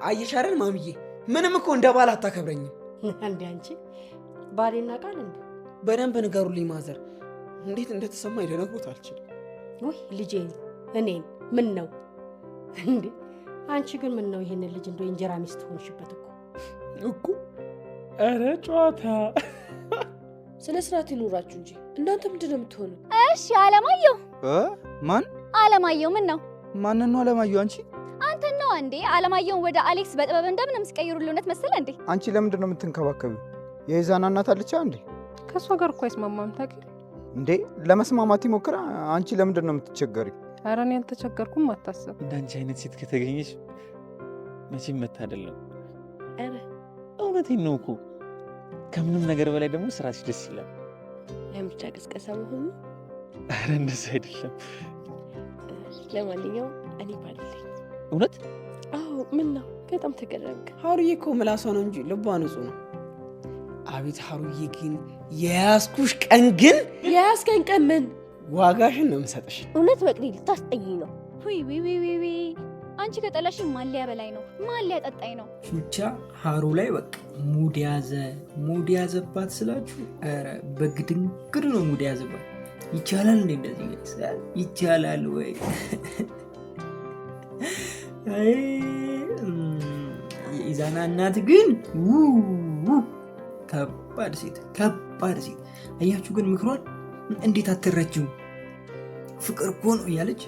አየሽ አይደል ማምዬ፣ ምንም እኮ እንደ ባል አታከብረኝም። እንዴ አንቺ ባሌና ቃል እንዴ? በደንብ ንገሩልኝ mother፣ እንዴት እንደተሰማኝ ልነግሮት አልችልም። ውይ ልጄን፣ እኔን ምን ነው እንዴ? አንቺ ግን ምን ነው ይሄንን ልጅ እንደው እንጀራ ሚስት ሆንሽበት እኮ እኮ። ኧረ ጨዋታ። ስነ ስርዓት ይኑራችሁ እንጂ እናንተ ምንድን ነው የምትሆኑ? እሺ አለማየሁ። ማን አለማየሁ? ምን ነው? ማንን ነው አለማየሁ? አንቺ አንተን ነው እንዴ? አለማየሁን ወደ አሌክስ በጥበብ እንደምንም ሲቀይሩልህ እውነት መሰለ እንዴ? አንቺ ለምንድን ነው የምትንከባከቢው? የኢዛና እናት አለች እንዴ? ከእሷ ጋር እኮ አይስማማም ታውቂ እንዴ? ለመስማማት ይሞክራ። አንቺ ለምንድን ነው የምትቸገሪው? ኧረ እኔ አልተቸገርኩም፣ አታስብ። እንዳንቺ አይነት ሴት ከተገኘች መቼም መታደል ነው። ኧረ እውነቴን ነው እኮ። ከምንም ነገር በላይ ደግሞ ስራሽ ደስ ይላል። ለምርጫ ቅስቀሳ መሆኑ? ኧረ እንደዛ አይደለም። ለማንኛውም እኔ ባልልኝ። እውነት? አዎ። ምን ነው በጣም ተገረምክ? ሀሩዬ እኮ ምላሷ ነው እንጂ ልቧ ንጹህ ነው። አቤት ሀሩዬ ግን የያዝኩሽ ቀን ግን የያዝከኝ ቀን ምን? ዋጋሽን ነው የምሰጥሽ። እውነት መቅዲ ልታስጠይኝ ነው። ውይ ውይ ውይ ውይ፣ አንቺ ከጠላሽኝ ማን ሊያበላኝ ነው? ማን ሊያጠጣኝ ነው? ቹቻ ሀሩ ላይ በቃ mood ያዘ። Mood ያዘባት ስላችሁ ኧረ በግድንግድ ነው mood ያዘባት። ይቻላል እንዴ እንደዚህ ይቻላል ወይ? የኢዛና እናት ግን ከባድ ሴት፣ ከባድ ሴት። አያችሁ ግን ምክሯን እንዴት አትረጅም? ፍቅር እኮ ነው እያለች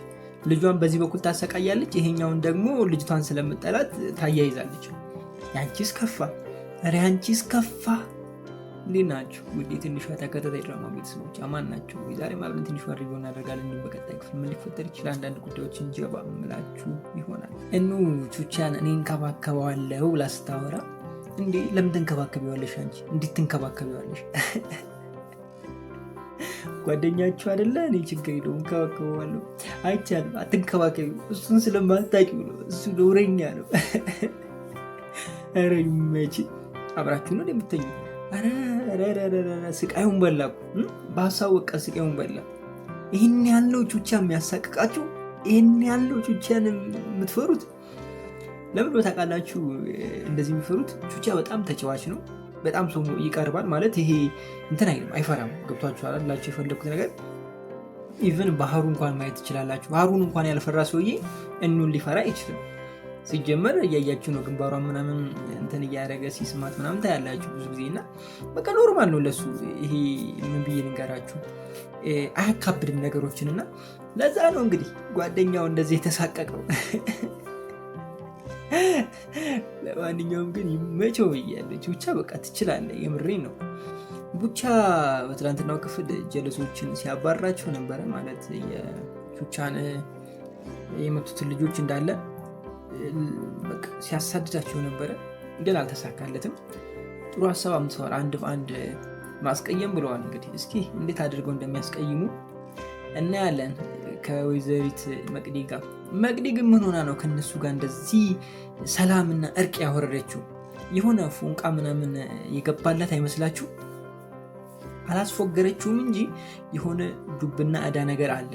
ልጇን በዚህ በኩል ታሰቃያለች፣ ይሄኛውን ደግሞ ልጅቷን ስለምጠላት ታያይዛለች። ያንቺስ ከፋ፣ ኧረ ያንቺስ ከፋ። እንዴት ናችሁ ውድ የትንሿ ተከታታይ ድራማ ቤተሰቦች? አማን ናችሁ? ዛሬም አብረን ትንሿ review እናደርጋለን። እንዲሁም በቀጣይ ክፍል ምን ሊፈጠር ይችላል አንዳንድ ጉዳዮችን ጀባ ምላችሁ ይሆናል። እኑ ቹቻን እኔ እንከባከበዋለሁ ብላ ስታወራ እንዴ ለምን ትንከባከቢዋለሽ? አንቺ እንዴት ትንከባከቢዋለሽ? ጓደኛችሁ አይደለ? እኔ ችግር የለውም እንከባከበዋለሁ። አይቻልም፣ አትንከባከቢው። እሱን ስለማታውቂው ነው። እሱ ነውረኛ ነው። ኧረ ይመችህ። አብራችሁ ነው የምተኙ? ስቃዩን በላ እኮ በሀሳብ ወቃ ስቃዩን በላ። ይህን ያለው ቹቻ የሚያሳቅቃችሁ፣ ይህን ያለው ቹቻን የምትፈሩት ለምን ነው ታውቃላችሁ? እንደዚህ የሚፈሩት ቹቻ በጣም ተጫዋች ነው። በጣም ሰው ይቀርባል ማለት ይሄ እንትን አይልም፣ አይፈራም። ገብቷችኋል? ላችሁ የፈለግኩት ነገር even ባህሩ እንኳን ማየት ትችላላችሁ። ባህሩን እንኳን ያልፈራ ሰውዬ እኑን ሊፈራ አይችልም። ሲጀመር እያያችሁ ነው፣ ግንባሯን ምናምን እንትን እያደረገ ሲስማት ምናምን ታያላችሁ ብዙ ጊዜ እና በቃ normal ነው ለሱ። ይሄ ምን ብዬ ልንገራችሁ፣ አያካብድም ነገሮችን እና ለዛ ነው እንግዲህ ጓደኛው እንደዚህ የተሳቀቀው። ለማንኛውም ግን ይመቸው ብያለሁ። ቹቻ በቃ ትችላለህ፣ የምሬን ነው። ቡቻ በትናንትናው ክፍል ጀለሶችን ሲያባራቸው ነበረ። ማለት የቹቻን የመቱትን ልጆች እንዳለ በቃ ሲያሳድዳቸው ነበረ፣ ግን አልተሳካለትም። ጥሩ ሀሳብ አምጥተዋል። አንድ በአንድ ማስቀየም ብለዋል። እንግዲህ እስኪ እንዴት አድርገው እንደሚያስቀይሙ እናያለን። ከወይዘሪት መቅዲ ጋር መቅዲ ግን ምን ሆና ነው ከነሱ ጋር እንደዚህ ሰላምና እርቅ ያወረደችው? የሆነ ፎንቃ ምናምን የገባላት አይመስላችሁ? አላስፎገረችውም እንጂ የሆነ ዱብና እዳ ነገር አለ።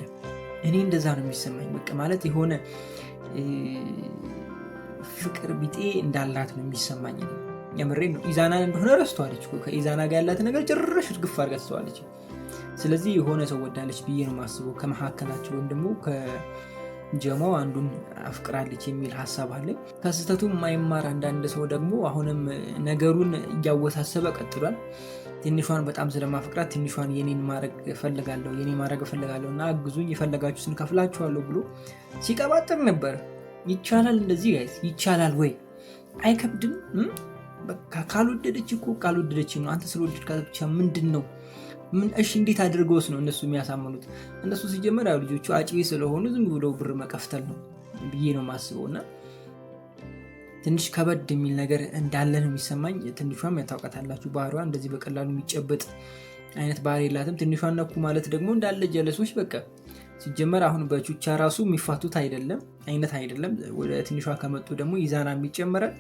እኔ እንደዛ ነው የሚሰማኝ። በቃ ማለት የሆነ ፍቅር ቢጤ እንዳላት ነው የሚሰማኝ። የምሬን ነው። ኢዛናን እንደሆነ ረስተዋለች። ከኢዛና ጋር ያላት ነገር ጭራሽ እርግፍ አድርጋ ትተዋለች። ስለዚህ የሆነ ሰው ወዳለች ብዬ ነው የማስበው። ከመካከላቸው ወይም ደግሞ ከጀማው አንዱን አፍቅራለች የሚል ሀሳብ አለኝ። ከስህተቱ የማይማር አንዳንድ ሰው ደግሞ አሁንም ነገሩን እያወሳሰበ ቀጥሏል። ትንሿን በጣም ስለማፈቅራት ትንሿን የኔን ማድረግ እፈልጋለሁ፣ የኔ ማድረግ እፈልጋለሁ እና አግዙኝ፣ የፈለጋችሁትን ከፍላችኋለሁ ብሎ ሲቀባጥር ነበር። ይቻላል እንደዚህ guys፣ ይቻላል ወይ? አይከብድም? በቃ ካልወደደች እኮ ካልወደደች ነው። አንተ ስለወደድካት ብቻ ምንድን ነው? እሺ እንዴት አድርገውስ ነው እነሱ የሚያሳምኑት? እነሱ ሲጀመር ያው ልጆቹ አጭቤ ስለሆኑ ዝም ብለው ብር መቀፍተል ነው ብዬ ነው የማስበው። እና ትንሽ ከበድ የሚል ነገር እንዳለ ነው የሚሰማኝ። ትንሿም ያታውቃታላችሁ ባህሪዋ እንደዚህ በቀላሉ የሚጨበጥ አይነት ባህሪ የላትም። ትንሿን ነኩ ማለት ደግሞ እንዳለ ጀለሶች በቃ ሲጀመር አሁን በቹቻ ራሱ የሚፋቱት አይደለም አይነት አይደለም። ወደ ትንሿ ከመጡ ደግሞ ይዛና የሚጨመራል።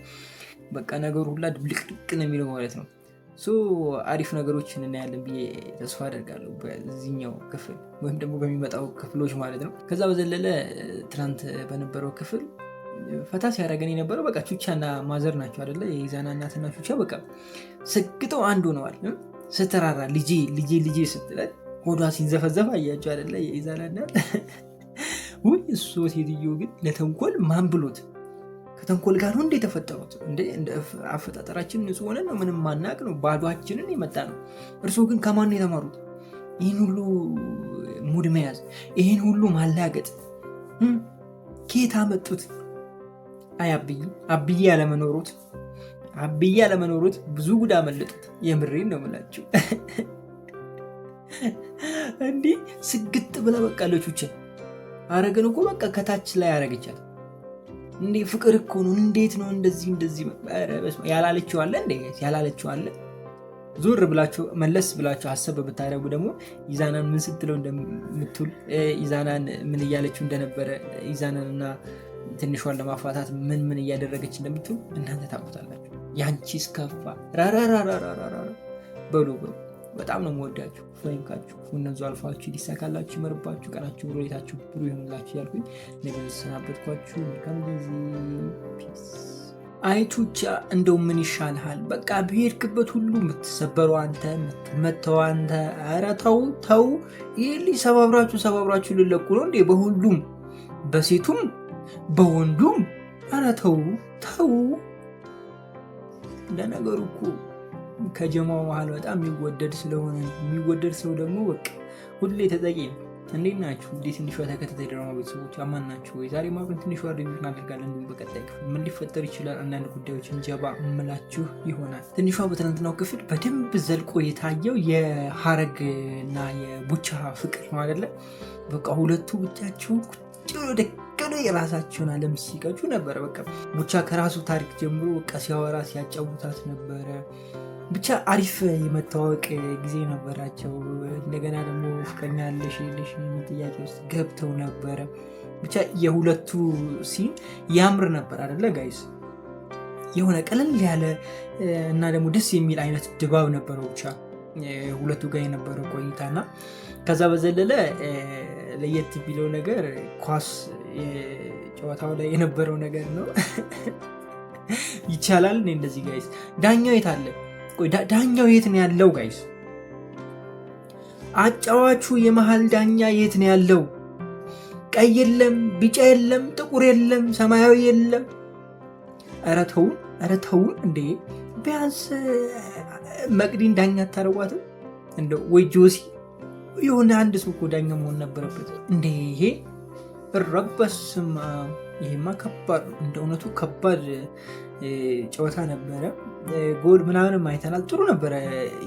በቃ ነገሩ ሁላ ድብልቅልቅ ነው የሚለው ማለት ነው። So አሪፍ ነገሮችን እናያለን ብዬ ተስፋ አደርጋለሁ በዚህኛው ክፍል ወይም ደግሞ በሚመጣው ክፍሎች ማለት ነው። ከዛ በዘለለ ትናንት በነበረው ክፍል ፈታ ሲያደርገን የነበረው በቃ ቹቻና mother ናቸው አይደለ? የኢዛና እናትና ቹቻ በቃ ሰግጠው አንድ ሆነዋል። ስትራራ ልጄ ልጄ ልጄ ስትላት ሆዷ ሲንዘፈዘፍ አያቸው አይደለ? የኢዛና እናት። ውይ እሱ ሴትዮ ግን ለተንኮል ማን ብሎት ከተንኮል ጋር ነው እንደ የተፈጠሩት? እንደ አፈጣጠራችን ንጹህ ሆነን ነው፣ ምንም ማናቅ ነው፣ ባዷችንን የመጣ ነው። እርስዎ ግን ከማን ነው የተማሩት ይህን ሁሉ mood መያዝ፣ ይህን ሁሉ ማላገጥ ከየት አመጡት? አይ አብዬ አብዬ ያለመኖሩት አብዬ ያለመኖሩት ብዙ ጉድ አመለጡት። የምሬን ነው የምላችሁ። እንዲህ ስግጥ ብላ በቃ ለቹችን አረግን እኮ በቃ ከታች ላይ አረገቻት። እንዴ ፍቅር እኮ ነው። እንዴት ነው እንደዚህ እንደዚህ ያላለችው አለ እንዴ ያላለችው አለ። ዞር ብላችሁ መለስ ብላችሁ ሀሳብ ብታደርጉ ደግሞ ኢዛናን ምን ስትለው እንደምትውል፣ ኢዛናን ምን እያለችው እንደነበረ፣ ኢዛናን እና ትንሿን ለማፋታት ምን ምን እያደረገች እንደምትውል እናንተ ታውቁታላችሁ። ያንቺስ ከፋ። ራራራራራራ በሉ በሉ። በጣም ነው የምወዳችሁ። ወይምካችሁ እነዙ አልፋችሁ ሊሳካላችሁ ይመርባችሁ፣ ቀናችሁ ብሩህ፣ ሌታችሁ ብሩህ ይሁንላችሁ እያልኩኝ ነገ ተሰናበትኳችሁ። መልካም ጊዜ። Peace። አይ ቹቻ እንደው ምን ይሻልሃል? በቃ ብሄድክበት ሁሉ የምትሰበረው አንተ፣ የምትመተው አንተ። ኧረ ተው ተው፣ ይህ ልጅ ሰባብራችሁ ሰባብራችሁ ልለቁ ነው እንዴ? በሁሉም በሴቱም በወንዱም። ኧረ ተው ተው። ለነገሩ እኮ ከጀማው መሀል በጣም የሚወደድ ስለሆነ የሚወደድ ሰው ደግሞ በቃ ሁሌ ተጠቂ ነው። እንዴት ናችሁ? እንዴ ትንሿ ተከታታይ ድራማ ቤተሰቦች አማን ናችሁ ወይ? ዛሬ አብረን ትንሿ review እናደርጋለን። እንዲሁም በቀጣይ ክፍል ምን ሊፈጠር ይችላል አንዳንድ ጉዳዮችን ጀባ እምላችሁ ይሆናል። ትንሿ በትናንትናው ክፍል በደንብ ዘልቆ የታየው የሀረግ እና የቡቻ ፍቅር ነው አይደለ? በቃ ሁለቱ ብቻቸውን ቁጭ ብሎ ደቅ ብሎ የራሳቸውን ዓለም ሲቀጩ ነበረ። በቃ ቡቻ ከራሱ ታሪክ ጀምሮ በቃ ሲያወራ ሲያጫውታት ነበረ። ብቻ አሪፍ የመታወቅ ጊዜ ነበራቸው። እንደገና ደግሞ ፍቅረኛ አለሽ የለሽ የሚል ጥያቄ ውስጥ ገብተው ነበረ። ብቻ የሁለቱ scene ያምር ነበር አይደለ guys? የሆነ ቀለል ያለ እና ደግሞ ደስ የሚል አይነት ድባብ ነበረው ብቻ ሁለቱ ጋር የነበረው ቆይታ። እና ከዛ በዘለለ ለየት ቢለው ነገር ኳስ ጨዋታው ላይ የነበረው ነገር ነው። ይቻላል እንደዚህ guys? ዳኛው የት አለ? ቆይ ዳኛው የት ነው ያለው guys? አጫዋቹ የመሃል ዳኛ የት ነው ያለው? ቀይ የለም፣ ቢጫ የለም፣ ጥቁር የለም፣ ሰማያዊ የለም። ኧረ ተውን፣ ኧረ ተውን እንዴ! ቢያንስ መቅዲን ዳኛ አታረጓትም? እንደው ወይ ጆሲ የሆነ አንድ ሰው እኮ ዳኛ መሆን ነበረበት እንዴ! ይሄ ረበስማ ይሄማ ከባድ ነው። እንደ እውነቱ ከባድ ጨዋታ ነበረ። ጎል ምናምንም አይተናል። ጥሩ ነበረ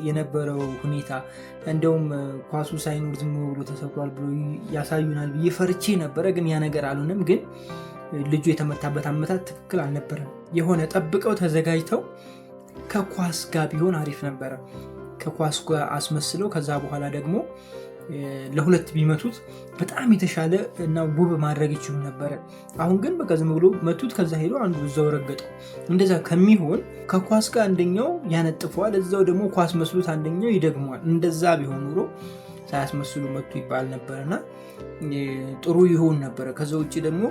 የነበረው ሁኔታ። እንደውም ኳሱ ሳይኖር ዝም ብሎ ተሰብሯል ብሎ ያሳዩናል ብዬ ፈርቼ ነበረ፣ ግን ያ ነገር አልሆነም። ግን ልጁ የተመታበት አመታት ትክክል አልነበረም። የሆነ ጠብቀው ተዘጋጅተው ከኳስ ጋር ቢሆን አሪፍ ነበረ። ከኳስ ጋር አስመስለው ከዛ በኋላ ደግሞ ለሁለት ቢመቱት በጣም የተሻለ እና ውብ ማድረግ ይችሉ ነበረ። አሁን ግን በቃ ዝም ብሎ መቱት፣ ከዛ ሄዶ አንዱ እዛው ረገጠው። እንደዛ ከሚሆን ከኳስ ጋር አንደኛው ያነጥፈዋል፣ እዛው ደግሞ ኳስ መስሎት አንደኛው ይደግመዋል። እንደዛ ቢሆን ኑሮ ሳያስመስሉ መቱ ይባል ነበር እና ጥሩ ይሆን ነበረ። ከዛ ውጭ ደግሞ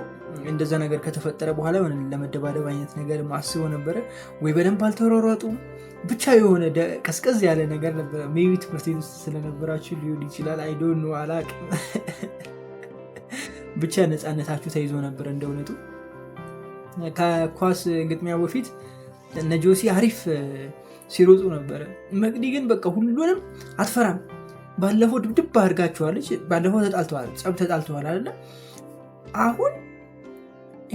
እንደዛ ነገር ከተፈጠረ በኋላ ለመደባደብ አይነት ነገር አስበው ነበረ ወይ በደንብ አልተሯሯጡም። ብቻ የሆነ ቀዝቀዝ ያለ ነገር ነበረ። Maybe ትምህርት ቤት ውስጥ ስለነበራችሁ ሊሆን ይችላል። I don't know፣ አላቅም። ብቻ ነፃነታችሁ ተይዞ ነበረ። እንደ እውነቱ ከኳስ ግጥሚያ በፊት እነ ጆሲ አሪፍ ሲሮጡ ነበረ። መቅዲ ግን በቃ ሁሉንም አትፈራም። ባለፈው ድብድብ አድርጋችኋለች። ባለፈው ተጣልተዋል፣ ጸብ ተጣልተዋል አይደለ? አሁን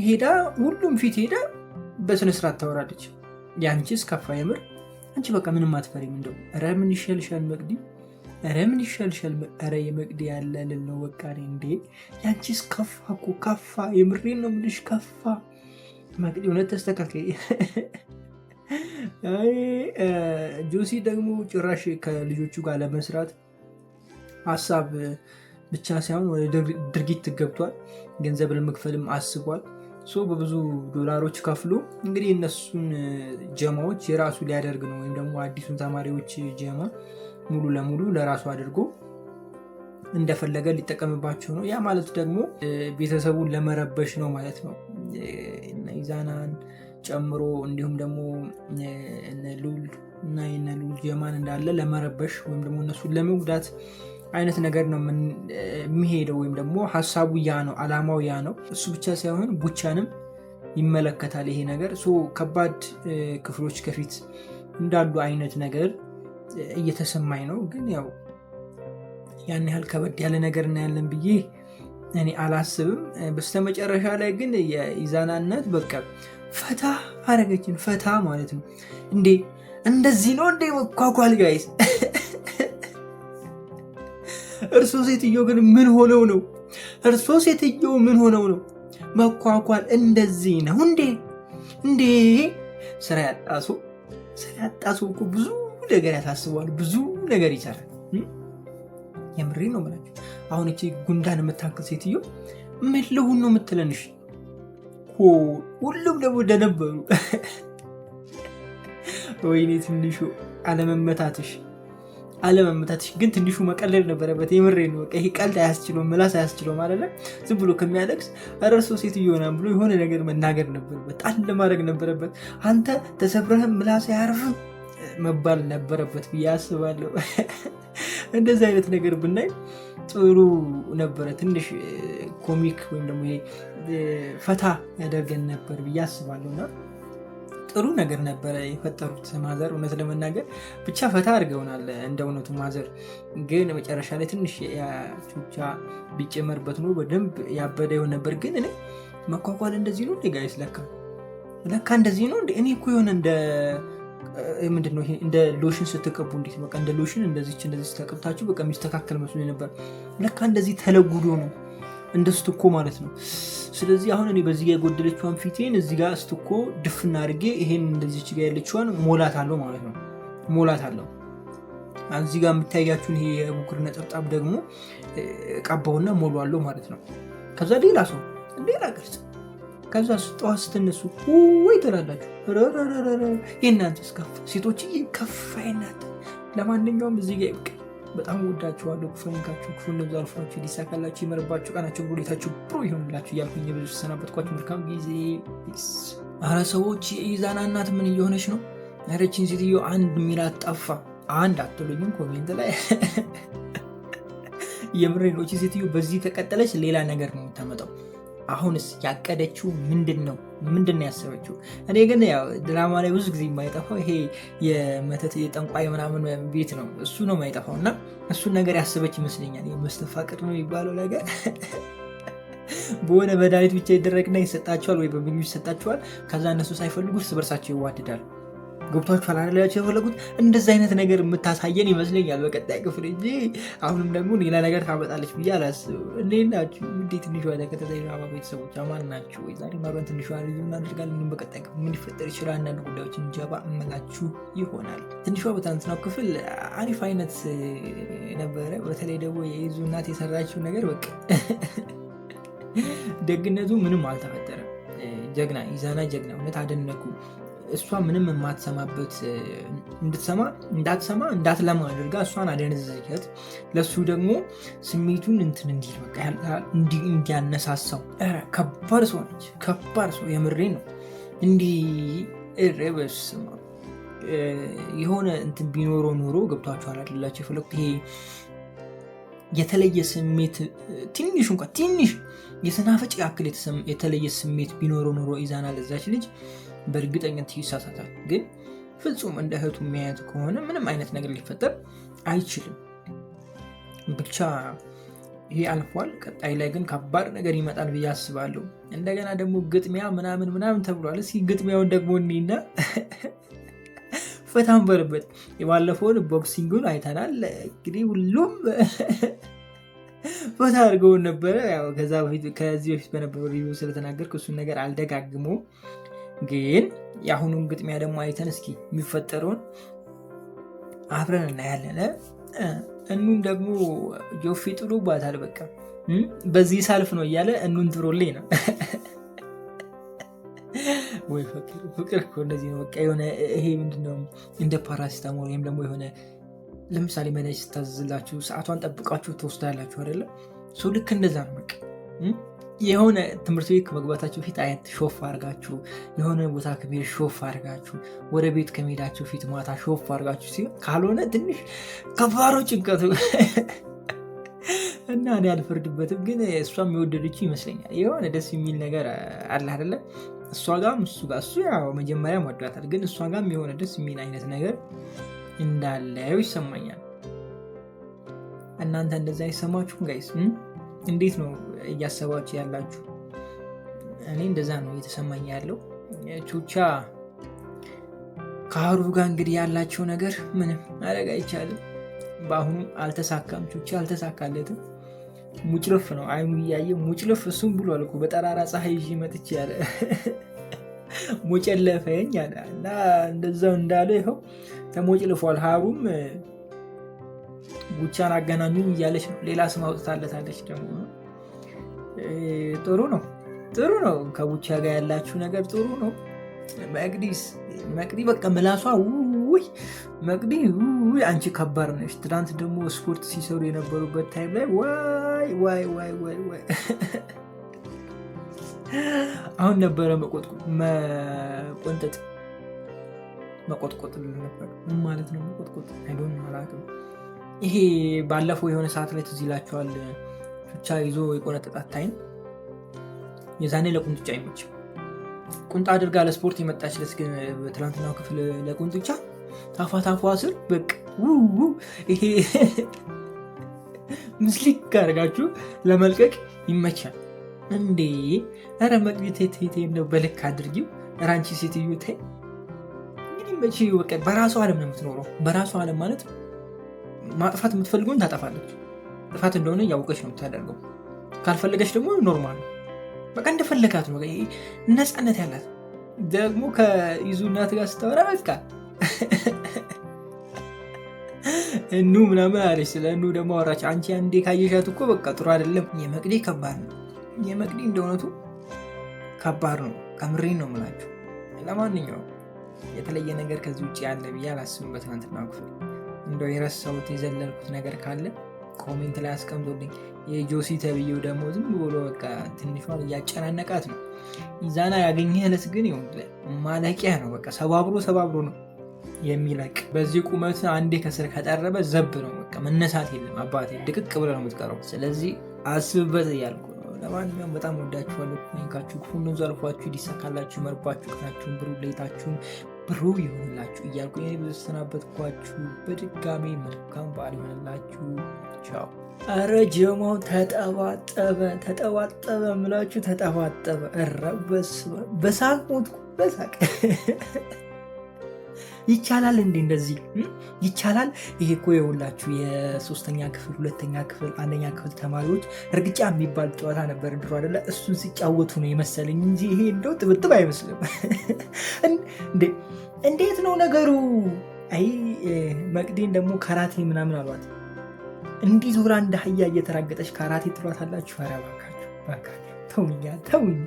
ሄዳ ሁሉም ፊት ሄዳ በስነስርዓት ታወራለች። የአንቺስ ከፋ የምር። አንቺ በቃ ምንም አትፈሪም። እንደው ኧረ ምን ይሻልሻል መቅዲ፣ ኧረ ምን ይሻልሻል፣ ኧረ የመቅዲ ያለ ልል ነው በቃ እንዴ። የአንቺስ ከፋ እኮ ከፋ፣ የምሬን ነው የምልሽ ከፋ። መቅዲ እውነት ተስተካከይ። ጆሲ ደግሞ ጭራሽ ከልጆቹ ጋር ለመስራት ሀሳብ ብቻ ሳይሆን ወደ ድርጊት ገብቷል። ገንዘብ ለመክፈልም አስቧል። So በብዙ ዶላሮች ከፍሎ እንግዲህ እነሱን ጀማዎች የራሱ ሊያደርግ ነው፣ ወይም ደግሞ አዲሱን ተማሪዎች ጀማ ሙሉ ለሙሉ ለራሱ አድርጎ እንደፈለገ ሊጠቀምባቸው ነው። ያ ማለት ደግሞ ቤተሰቡን ለመረበሽ ነው ማለት ነው። ኢዛናን ጨምሮ እንዲሁም ደግሞ እነ ሉል እና የነ ሉል ጀማን እንዳለ ለመረበሽ ወይም ደግሞ እነሱን ለመጉዳት አይነት ነገር ነው የሚሄደው፣ ወይም ደግሞ ሀሳቡ ያ ነው፣ አላማው ያ ነው። እሱ ብቻ ሳይሆን ቡቻንም ይመለከታል ይሄ ነገር። ከባድ ክፍሎች ከፊት እንዳሉ አይነት ነገር እየተሰማኝ ነው። ግን ያው ያን ያህል ከበድ ያለ ነገር እናያለን ብዬ እኔ አላስብም። በስተመጨረሻ ላይ ግን የኢዛና እናት በቃ ፈታ አረገችን፣ ፈታ ማለት ነው። እንዴ እንደዚህ ነው እንዴ መኳኳል guys? እርሶ ሴትዮ ግን ምን ሆነው ነው? እርሶ ሴትዮ ምን ሆነው ነው? መኳኳል እንደዚህ ነው እንዴ? እንዴ ስራ ያጣ ሰው ስራ ያጣ ሰው እኮ ብዙ ነገር ያሳስበዋል፣ ብዙ ነገር ይሰራል። የምሬ ነው የምላችሁ። አሁን እቺ ጉንዳን የምታክል ሴትዮ ምን ልሁን ነው የምትለንሽ? ሁሉም ደግሞ እንደነበሩ። ወይኔ ትንሹ አለመመታትሽ አለመመታትሽ ግን ትንሹ መቀለድ ነበረበት። የምሬ ነው። በቃ ይሄ ቀልድ አያስችለውም፣ ምላስ አያስችለውም አይደለ? ዝም ብሎ ከሚያለቅስ እርሶ ሴትዮ ምናምን ብሎ የሆነ ነገር መናገር ነበረበት፣ ጣል ማድረግ ነበረበት። አንተ ተሰብረህም ምላስ አያርፍም መባል ነበረበት ብዬ አስባለሁ። እንደዚህ አይነት ነገር ብናይ ጥሩ ነበረ። ትንሽ comic ወይም ደግሞ ይሄ ፈታ ያደርገን ነበር ብዬ አስባለሁ። እና ጥሩ ነገር ነበረ የፈጠሩት mother። እውነት ለመናገር ብቻ ፈታ አድርገውናል እንደ እውነቱ mother። ግን መጨረሻ ላይ ትንሽ ቹቻ ቢጨመርበት ኖሮ በደንብ ያበደ ይሆን ነበር። ግን እኔ መኳኳል እንደዚህ ነው እንዴ guys? ለካ ለካ እንደዚህ ነው እንዴ? እኔ እኮ የሆነ እንደ ምንድን ነው ይሄ እንደ ሎሽን ስትቀቡ እንዴት በቃ እንደ ሎሽን እንደዚች እንደዚህ ተቀብታችሁ በቃ የሚስተካከል መስሎኝ ነበር። ለካ እንደዚህ ተለጉዶ ነው እንደ ስትኮ ማለት ነው። ስለዚህ አሁን እኔ በዚህ ጋር የጎደለችዋን ፊቴን እዚህ ጋር ስትኮ ድፍና አድርጌ ይሄን እንደዚች ጋር ያለችዋን ሞላት አለው ማለት ነው። ሞላት አለው። እዚህ ጋር የምታያችሁን ይሄ የቡጉር ነጠብጣብ ደግሞ ቀባውና ሞሏለሁ ማለት ነው። ከዛ ሌላ ሰው ሌላ ቅርጽ። ከዛ ጠዋት ስትነሱ ወይ ትላላችሁ፣ የእናንተስ ከፍ ሴቶች ከፍ የእናንተ። ለማንኛውም እዚህ ጋር ይብቃ። በጣም ወዳችኋለሁ። ክፉ አይንካችሁ፣ ክፉ እንደዛ አልፏችሁ፣ ሊሳካላችሁ፣ ይመርባችሁ፣ ቀናችሁ ብሩህ፣ ሌታችሁ ብሩህ ይሁንላችሁ እያልኩኝ ብዙ ተሰናበትኳችሁ። መልካም ጊዜ። አረ ሰዎች፣ የኢዛና እናት ምን እየሆነች ነው? ኧረ ይህችን ሴትዮ አንድ ሚላት ጠፋ። አንድ አትሉኝም comment ላይ? የምሬን ነው። ሴትዮ በዚህ ከቀጠለች ሌላ ነገር ነው የምታመጣው። አሁንስ ያቀደችው ምንድን ነው? ምንድን ነው ያሰበችው? እኔ ግን ያው ድራማ ላይ ብዙ ጊዜ የማይጠፋው ይሄ የመተት የጠንቋይ ምናምን ቤት ነው፣ እሱ ነው የማይጠፋው። እና እሱን ነገር ያሰበች ይመስለኛል። መስተፋቅር ነው የሚባለው ነገር በሆነ መድኃኒት ብቻ ይደረግና ይሰጣቸዋል፣ ወይ በምግብ ይሰጣቸዋል። ከዛ እነሱ ሳይፈልጉ እርስ በርሳቸው ይዋደዳል። ገብቷችኋል አይደል? የፈለጉት እንደዚህ አይነት ነገር የምታሳየን ይመስለኛል በቀጣይ ክፍል እንጂ አሁንም ደግሞ ሌላ ነገር ታመጣለች ብዬ አላስብም። እንዴት ናችሁ? እንዴ ትንሿ ተከታታይ ድራማ ቤተሰቦች አማን ናችሁ ወይ? ዛሬ አብረን ትንሿ review እናደርጋለን። እንዲሁም በቀጣይ ክፍል ምን ሊፈጠር ይችላል አንዳንድ ጉዳዮችን ጀባ እመላችሁ ይሆናል። ትንሿ በትናንትናው ክፍል አሪፍ አይነት ነበረ። በተለይ ደግሞ የይዙ እናት የሰራችው ነገር በቃ ደግነቱ ምንም አልተፈጠረም። ጀግና ኢዛና ጀግና፣ እውነት አደነኩ። እሷ ምንም የማትሰማበት እንድትሰማ እንዳትሰማ እንዳትለማ አድርጋ እሷን አደነዘዘቻት። ለእሱ ደግሞ ስሜቱን እንትን እንዲል በቃ እንዲያነሳሳው። ከባድ ሰው ነች፣ ከባድ ሰው የምሬ ነው። እንዲህ በስመ አብ የሆነ እንትን ቢኖረው ኖሮ ገብቷችኋል አይደላቸው የፈለኩት ይሄ የተለየ ስሜት ትንሽ እንኳ ትንሽ የሰናፍጭ ያክል የተለየ ስሜት ቢኖረው ኖሮ ኢዛና ለዛች ልጅ በእርግጠኝነት ይሳሳታል። ግን ፍጹም እንደ እህቱ የሚያያት ከሆነ ምንም አይነት ነገር ሊፈጠር አይችልም። ብቻ ይሄ አልፏል። ቀጣይ ላይ ግን ከባድ ነገር ይመጣል ብዬ አስባለሁ። እንደገና ደግሞ ግጥሚያ ምናምን ምናምን ተብሏል። እስኪ ግጥሚያውን ደግሞ እኔና ፈታን በርበት። የባለፈውን boxing ኡን አይተናል። እንግዲህ ሁሉም ፈታ አድርገውን ነበረ። ያው ከዚህ በፊት በነበረው review ስለተናገርኩ እሱን ነገር አልደጋግመውም። ግን የአሁኑን ግጥሚያ ደግሞ አይተን እስኪ የሚፈጠረውን አብረን እናያለን። እኑን ደግሞ ጆፊ ጥሎባታል። በቃ በዚህ ሳልፍ ነው እያለ እኑን ጥሮልኝ ነው። ወይ ፍቅር ፍቅር እኮ እንደዚህ ነው። በቃ የሆነ ይሄ ምንድነው እንደ ፓራሲታሞል ወይም ደግሞ የሆነ ለምሳሌ መድኃኒት ስታዘዝላችሁ ሰዓቷን ጠብቃችሁ ትወስዳላችሁ አይደለም? ሰው ልክ እንደዛ ነው። በቃ የሆነ ትምህርት ቤት ከመግባታችሁ ፊት አየት ሾፍ አድርጋችሁ፣ የሆነ ቦታ ከመሄድ ሾፍ አድርጋችሁ፣ ወደ ቤት ከመሄዳችሁ ፊት ማታ ሾፍ አድርጋችሁ ሲሆን፣ ካልሆነ ትንሽ ከባሮ ጭንቀቱ እና እኔ አልፈርድበትም፣ ግን እሷም የወደደችው ይመስለኛል። የሆነ ደስ የሚል ነገር አለ አይደለ? እሷ ጋም እሱ ጋር፣ እሱ ያው መጀመሪያም ወዷታል፣ ግን እሷ ጋም የሆነ ደስ የሚል አይነት ነገር እንዳለው ይሰማኛል። እናንተ እንደዛ አይሰማችሁም guys? እንዴት ነው እያሰባችሁ ያላችሁ? እኔ እንደዛ ነው እየተሰማኝ ያለው። ቹቻ ከሀሩ ጋር እንግዲህ ያላቸው ነገር ምንም ማድረግ አይቻልም። በአሁኑ አልተሳካም። ቹቻ አልተሳካለትም። ሙጭልፍ ነው አይኑ እያየ ሙጭልፍ። እሱም ብሏል እኮ በጠራራ ፀሐይ ይዤ መጥቼ ያለ ሞጨለፈኝ አለ እና እንደዛው እንዳለ ይኸው ተሞጭልፏል። ሀሩም ቡቻን አገናኙኝ እያለች ነው። ሌላ ስም አውጥታለታለች ደግሞ። ጥሩ ነው፣ ጥሩ ነው። ከቡቻ ጋር ያላችሁ ነገር ጥሩ ነው። መቅዲስ መቅዲ በቃ ምላሷ ውይ መቅዲ ውይ አንቺ ከባድ ነሽ። ትናንት ደግሞ ስፖርት ሲሰሩ የነበሩበት time ላይ ዋይ ዋይ ዋይ ዋይ ዋይ አሁን ነበረ መቆንጠጥ መቆጥቆጥ ነበር። ምን ማለት ነው መቆጥቆጥ? I don't አላውቅም። ይሄ ባለፈው የሆነ ሰዓት ላይ ትዝ ይላችኋል፣ ቹቻ ይዞ የቆነጠጣት time፣ የዛኔ ለቁንጥጫ አይመችም። ቁንጣ አድርጋ ለስፖርት የመጣችለት ግን በትናንትናው ክፍል ለቁንጥጫ ታፏ ታፏ ስር በቃ ውው ይሄ ምስሊክ አድርጋችሁ ለመልቀቅ ይመቻል እንዴ! ኧረ መቅዲ ተይ ተይ ተይ፣ እንደው በልክ አድርጊው። ኧረ አንቺ ሴትዮ ተይ። እንግዲህ መቼ በቃ በራሷ ዓለም ነው የምትኖረው። በራሷ ዓለም ማለት ማጥፋት የምትፈልገውን ታጠፋለች። ጥፋት እንደሆነ እያወቀች ነው የምታደርገው። ካልፈለገች ደግሞ normal ነው። በቃ እንደፈለጋት ነው። ነፃነት ያላት ደግሞ ከይዙ እናት ጋር ስታወራ በቃ እኑ ምናምን አለች። ስለ እኑ ደግሞ አወራች። አንቺ አንዴ ካየሻት እኮ በቃ ጥሩ አይደለም። የመቅዲ ከባድ ነው። የመቅዲ እንደ እውነቱ ከባድ ነው። ከምሬ ነው የምላችሁ። ለማንኛውም የተለየ ነገር ከዚህ ውጭ ያለ ብዬ አላስብም። በትናንትናው ክፍል እንደው የረሳሁት የዘለልኩት ነገር ካለ comment ላይ አስቀምጦልኝ። የጆሲ ተብዬው ደግሞ ዝም ብሎ በቃ ትንሿን እያጨናነቃት ነው። ኢዛና ያገኘህ ዕለት ግን ማለቂያ ነው። በቃ ሰባብሮ ሰባብሮ ነው የሚለቅ። በዚህ ቁመት አንዴ ከስር ከጠረበ ዘብ ነው። በቃ መነሳት የለም አባቴ፣ ድቅቅ ብለህ ነው የምትቀረው። ስለዚህ አስብበት እያልኩ ነው። ለማንኛውም በጣም ወዳችኋለሁ። ካችሁ ክፉን ዘልፏችሁ ሊሳካላችሁ መርባችሁ ቀናችሁን ብሩህ ሌታችሁን ብሩህ ይሆንላችሁ እያልኩ እኔ ብዙ ተሰናበትኳችሁ። በድጋሜ መልካም በዓል ይሆንላችሁ። ቻው። አረ ጀማው ተጠባጠበ ተጠባጠበ ምላችሁ ተጠባጠበ። እረ በሳቅ ሞትኩ በሳቅ። ይቻላል እንዴ እንደዚህ ይቻላል? ይሄ እኮ የሁላችሁ የሶስተኛ ክፍል፣ ሁለተኛ ክፍል፣ አንደኛ ክፍል ተማሪዎች እርግጫ የሚባል ጨዋታ ነበር ድሮ አይደለ? እሱን ሲጫወቱ ነው የመሰለኝ እንጂ ይሄ እንደው ጥብጥብ አይመስልም። እንዴ እንዴት ነው ነገሩ? አይ መቅዲን ደግሞ ካራቴ ምናምን አሏት። እንዲህ ዞራ እንደ አህያ እየተራገጠች ካራቴ ትሏታላችሁ። ኧረ እባካችሁ እባካችሁ ተውኛ ተውኝ።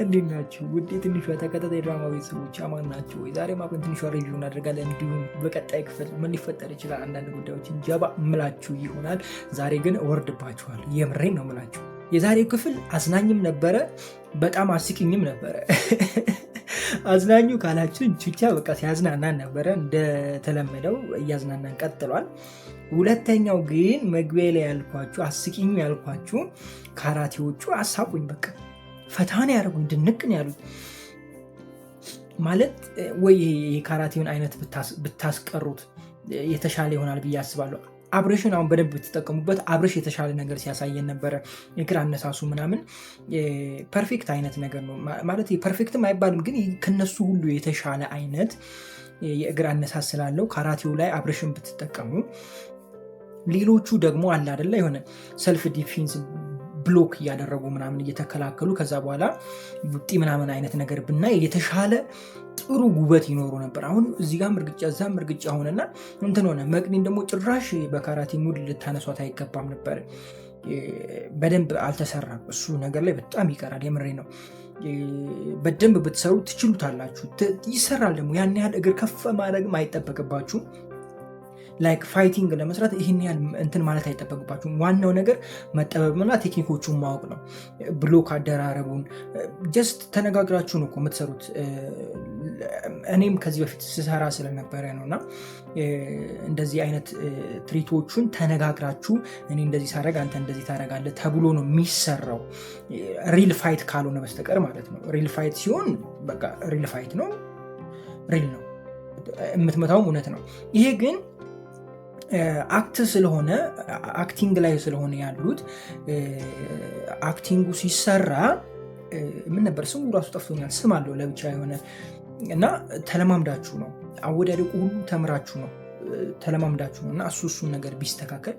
እንዴት ናችሁ ውድ የትንሿ ተከታታይ ድራማ ቤተሰቦች፣ አማን ናችሁ ወይ? ዛሬም አብረን ትንሿ review እናደርጋለን። እንዲሁም በቀጣይ ክፍል ምን ሊፈጠር ይችላል አንዳንድ ጉዳዮችን ጀባ ምላችሁ ይሆናል። ዛሬ ግን እወርድባችኋል። የምሬን ነው ምላችሁ። የዛሬው ክፍል አዝናኝም ነበረ፣ በጣም አስቂኝም ነበረ። አዝናኙ ካላችሁ ቹቻ በቃ ሲያዝናናን ነበረ። እንደተለመደው እያዝናናን ቀጥሏል። ሁለተኛው ግን መግቢያ ላይ ያልኳችሁ አስቂኙ ያልኳችሁ ካራቴዎቹ አሳቁኝ። በቃ ፈታን ያደረጉኝ ድንቅን ያሉኝ ማለት ወይ የካራቴውን አይነት ብታስቀሩት የተሻለ ይሆናል ብዬ አስባለሁ። አብርሽን አሁን በደንብ ብትጠቀሙበት፣ አብርሽ የተሻለ ነገር ሲያሳየን ነበረ። እግር አነሳሱ ምናምን perfect አይነት ነገር ነው ማለት perfect ም አይባልም፣ ግን ከነሱ ሁሉ የተሻለ አይነት የእግር አነሳስ ስላለው ካራቴው ላይ አብርሽን ብትጠቀሙ፣ ሌሎቹ ደግሞ አለ አደለ የሆነ self defense block እያደረጉ ምናምን እየተከላከሉ ከዛ በኋላ ቡጢ ምናምን አይነት ነገር ብናይ የተሻለ ጥሩ ውበት ይኖሩ ነበር። አሁን እዚህ ጋርም እርግጫ እዛም እርግጫ ሆነና እንትን ሆነ። መቅዲን ደግሞ ጭራሽ በካራቴ mood ልታነሷት አይገባም ነበር። በደንብ አልተሰራም። እሱ ነገር ላይ በጣም ይቀራል። የምሬ ነው። በደንብ ብትሰሩ ትችሉታላችሁ። ይሰራል ደግሞ፣ ያን ያህል እግር ከፍ ማድረግም አይጠበቅባችሁም። Like fighting ለመስራት ይህን ያህል እንትን ማለት አይጠበቅባችሁም። ዋናው ነገር መጠበብና ቴክኒኮቹን ማወቅ ነው። Block አደራረቡን just ተነጋግራችሁ ነው እኮ የምትሰሩት። እኔም ከዚህ በፊት ስሰራ ስለነበረ ነው እና እንደዚህ አይነት ትርኢቶቹን ተነጋግራችሁ እኔ እንደዚህ ሳረግ አንተ እንደዚህ ታረጋለህ ተብሎ ነው የሚሰራው። Real fight ካልሆነ በስተቀር ማለት ነው። Real fight ሲሆን በቃ real fight ነው፣ real ነው፣ የምትመታውም እውነት ነው። ይሄ ግን act ስለሆነ፣ acting ላይ ስለሆነ ያሉት፣ acting ኡ ሲሰራ ምን ነበር ስሙ ራሱ ጠፍቶኛል። ስም አለው ለብቻ የሆነ እና ተለማምዳችሁ ነው፣ አወዳደቁ ሁሉ ተምራችሁ ነው፣ ተለማምዳችሁ ነው እና እሱን ነገር ቢስተካከል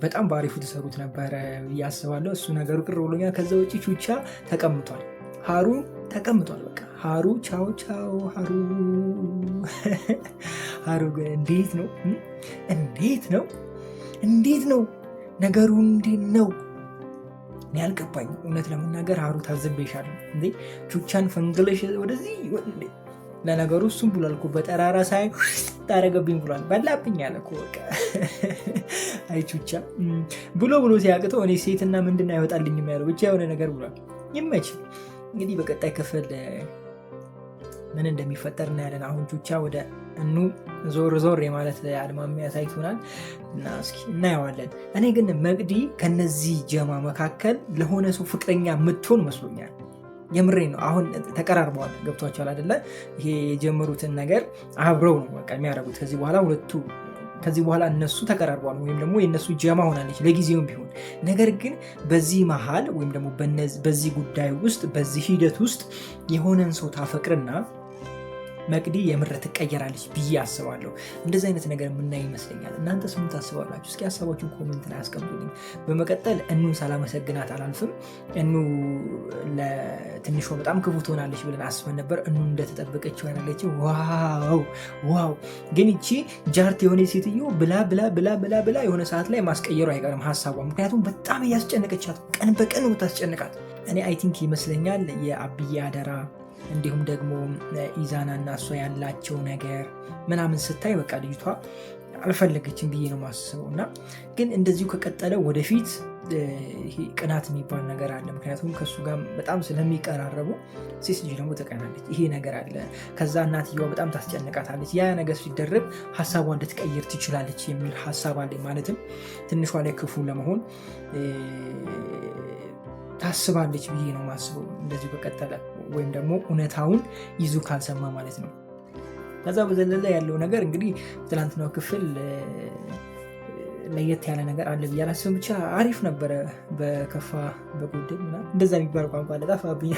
በጣም በአሪፉ ተሰሩት ነበረ ብዬ አስባለሁ። እሱ ነገሩ ቅር ብሎኛል። ከዛ ውጭ ቹቻ ተቀምጧል፣ ሀሩ ተቀምጧል። በቃ ሀሩ ቻው ቻው ሀሩ። ሀሩ ግን እንዴት ነው፣ እንዴት ነው፣ እንዴት ነው ነገሩ፣ እንዴት ነው? እኔ አልገባኝም። እውነት ለመናገር ሀሩ ታዝቤሻለሁ። እንዴ ቹቻን ፈንግለሽ ወደዚህ። ለነገሩ እሱም ብሏል እኮ፣ በጠራራ ሳይ ታረገብኝ ብሏል። በላብኝ አለ እኮ በቃ። አይ ቹቻ ብሎ ብሎ ሲያቅተው እኔ ሴትና ምንድን አይወጣልኝም ያለው ብቻ የሆነ ነገር ብሏል። ይመች። እንግዲህ በቀጣይ ክፍል ምን እንደሚፈጠር እናያለን። አሁን ቹቻ ወደ እኑ ዞር ዞር የማለት አድማሚያ ታይቶናል እና እስኪ እናየዋለን። እኔ ግን መቅዲ ከነዚህ ጀማ መካከል ለሆነ ሰው ፍቅረኛ የምትሆን መስሎኛል። የምሬ ነው። አሁን ተቀራርበዋል። ገብቷቸዋል አይደለ? ይሄ የጀመሩትን ነገር አብረው ነው በቃ የሚያደርጉት። ከዚህ በኋላ ሁለቱ፣ ከዚህ በኋላ እነሱ ተቀራርበዋል ወይም ደግሞ የእነሱ ጀማ ሆናለች ለጊዜውም ቢሆን። ነገር ግን በዚህ መሀል ወይም ደግሞ በዚህ ጉዳይ ውስጥ፣ በዚህ ሂደት ውስጥ የሆነን ሰው ታፈቅርና መቅዲ የምር ትቀየራለች ብዬ አስባለሁ። እንደዚህ አይነት ነገር የምናይ ይመስለኛል። እናንተስ ምን ታስባላችሁ? እስኪ ሀሳባችሁን comment ላይ አስቀምጡልኝ። በመቀጠል እኑን ሳላመሰግናት አላልፍም። እኑ ለትንሿ በጣም ክፉ ትሆናለች ብለን አስበን ነበር። እኑ እንደተጠበቀችው ያለችው wow wow። ግን ይቺ ጃርት የሆነ ሴትዮ ብላ ብላ ብላ ብላ ብላ የሆነ ሰዓት ላይ ማስቀየሩ አይቀርም ሀሳቧ። ምክንያቱም በጣም እያስጨነቀቻት፣ ቀን በቀን ነው ታስጨንቃት። እኔ I think ይመስለኛል የአብዬ አደራ እንዲሁም ደግሞ ኢዛና እና እሷ ያላቸው ነገር ምናምን ስታይ በቃ ልጅቷ አልፈለገችም ብዬ ነው የማስበው። እና ግን እንደዚሁ ከቀጠለ ወደፊት ይሄ ቅናት የሚባል ነገር አለ። ምክንያቱም ከእሱ ጋር በጣም ስለሚቀራረቡ ሴት ልጅ ደግሞ ትቀናለች። ይሄ ነገር አለ። ከዛ እናትየዋ በጣም ታስጨንቃታለች። ያ ነገር ሲደረግ ሀሳቧን ልትቀይር ትችላለች የሚል ሀሳብ አለ። ማለትም ትንሿ ላይ ክፉ ለመሆን ታስባለች ብዬ ነው ማስበው። እንደዚሁ በቀጠለ ወይም ደግሞ እውነታውን ይዙ ካልሰማ ማለት ነው። ከዛ በዘለለ ያለው ነገር እንግዲህ ትላንትናው ክፍል ለየት ያለ ነገር አለ ብዬ አላስብም። ብቻ አሪፍ ነበረ። በከፋ በጎደል ምናምን እንደዛ የሚባል ቋንቋ አለ፣ ጠፋብኝ።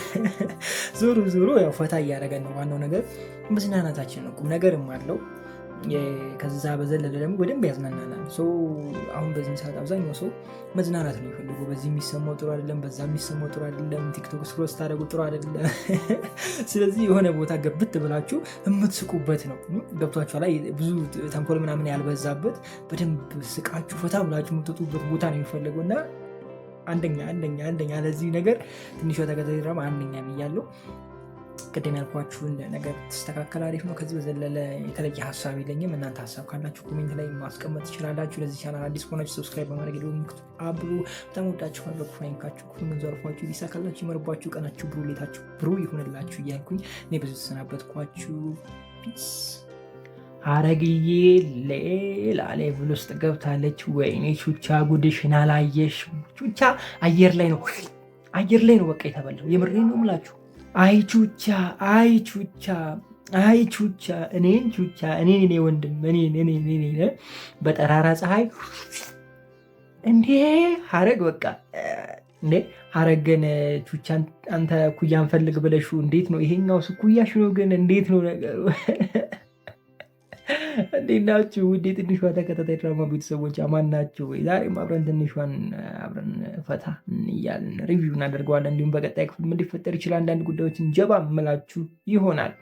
ዞሮ ዞሮ ያው ፈታ እያደረገን ነው። ዋናው ነገር መዝናናታችን ነው። ቁም ነገርም አለው። ከዛ በዘለለ ደግሞ በደንብ ያዝናናናል። አሁን በዚህ ሰዓት አብዛኛው ሰው መዝናናት ነው የሚፈልገው። በዚህ የሚሰማው ጥሩ አይደለም፣ በዛ የሚሰማው ጥሩ አይደለም፣ ቲክቶክ scroll ስታደርጉ ጥሩ አይደለም። ስለዚህ የሆነ ቦታ ገብት ብላችሁ የምትስቁበት ነው። ገብቷችኋል? ላይ ብዙ ተንኮል ምናምን ያልበዛበት፣ በደንብ ስቃችሁ ፈታ ብላችሁ የምትወጡበት ቦታ ነው የሚፈልገው እና አንደኛ አንደኛ አንደኛ ለዚህ ነገር ትንሿ ተከታታይ ድራማ አንደኛ ብያለሁ። ቅድም ያልኳችሁን ነገር ተስተካከል አሪፍ ነው። ከዚህ በዘለለ የተለየ ሀሳብ የለኝም። እናንተ ሀሳብ ካላችሁ comment ላይ ማስቀመጥ ትችላላችሁ። ለዚህ ቻናል አዲስ ከሆናችሁ subscribe በማድረግ የደወል ምልክቱን አብሩ። በጣም ወዳችኋለሁ። ክፉ አይንካችሁ፣ ክፉ ዘርፏችሁ፣ ሊሳካላችሁ፣ ይመርባችሁ፣ ቀናችሁ ብሩህ፣ ሌታችሁ ብሩህ ይሁንላችሁ እያልኩኝ እኔ ብዙ ተሰናበትኳችሁ። Peace። ሀረግዬ ሌላ level ውስጥ ገብታለች። ወይኔ ቹቻ ጉድሽን አላየሽ። ቹቻ አየር ላይ ነው፣ አየር ላይ ነው በቃ የተበላው። የምሬን ነው የምላችሁ። አይ ቹቻ፣ አይ ቹቻ፣ አይ ቹቻ፣ እኔን ቹቻ፣ እኔን፣ እኔ ወንድም፣ እኔን እኔን እኔን በጠራራ ፀሐይ እንዴ ሀረግ በቃ እንዴ ሀረግን ቹቻን አንተ ኩያን ፈልግ ብለሹ እንዴት ነው ይሄኛው ስኩያሽ ነው ግን እንዴት ነው ነገሩ? እንዴት ናችሁ? ውድ የትንሿ ተከታታይ ድራማ ቤተሰቦች አማን ናችሁ ወይ? ዛሬም አብረን ትንሿን አብረን ፈታ እያልን review እናደርገዋለን። እንዲሁም በቀጣይ ክፍል ምን ሊፈጠር ይችላል አንዳንድ ጉዳዮችን ጀባ ምላችሁ ይሆናል።